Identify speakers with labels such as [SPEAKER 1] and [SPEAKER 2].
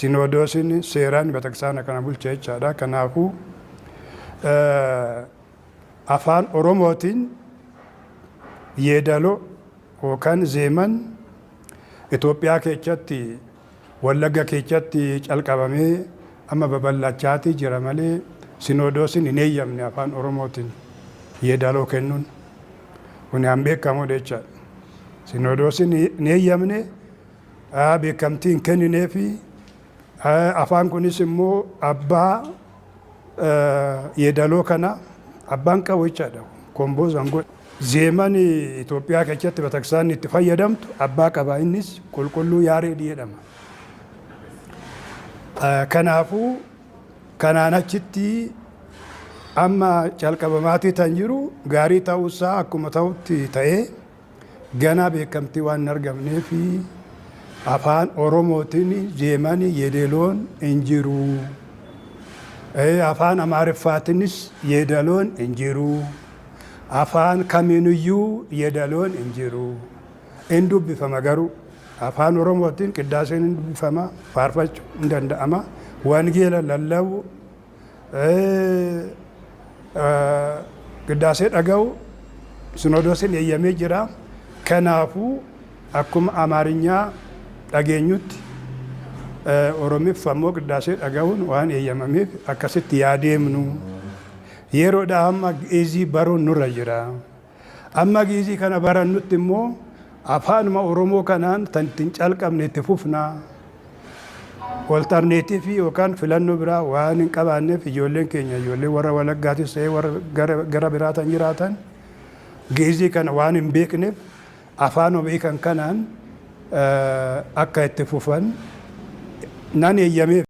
[SPEAKER 1] Sinodoosiin seeraan bataksaana kana bulcha jechaadha. Kanaafuu afaan Oromootiin yeedaloo yookaan zeeman Itoophiyaa keessatti, Wallagga keessatti calqabamee amma babal'achaatii jira malee sinodoosiin hin eeyyamne afaan Oromootiin yeedaloo kennuun. Kun an beekamudha jechaadha. Sinodoosiin hin eeyyamne, beekamtii hin kennineefi. Afaan kunis immoo abbaa yeedaloo kana abbaan qabu jechaadha. Compose an godhe. Zeeman Itoophiyaa keessatti bataksaanni itti fayyadamtu abbaa qaba, innis Qulqulluu Yaareed jedhama. Kanaafuu kanaan achitti amma calqabamaatii tan jiru gaarii ta'uusaa akkuma ta'utti ta'ee, ganaa beekamtii waan hin argamnee fi afaan Oromootiin zeemani yeedaloon hin jiru. Afaan Amaariffaatiinis yeedaloon hin jiru. Afaan kamiiniyyuu yeedaloon hin jiru. In dubbifama garuu. Afaan Oromootiin qiddaaseen hin dubbifama, faarfachuu hin danda'ama. Wangeela lallabu, qiddaasee dhaga'u sinodoosiin eeyyamee jira. Kanaafuu akkuma Amaarinyaa dhageenyutti Oromiffa immoo qiddaasee dhaga'uun waan eeyyamameef akkasitti yaadeemnu. Yeroodhaa amma Gi'izii baruun nurra jira. Amma Gi'izii kana barannutti immoo afaanuma Oromoo kanaan tan ittiin calqabne itti fufna. Alternative yookaan filannoo biraa waan hin qabaanneef, ijoolleen keenya, ijoollee warra Walaggaatis ta'ee warra gara biraa tan jiraatan, Gi'izii kana waan hin beekneef afaanuma beekan kanaan akka itti fufan nan eeyyameef.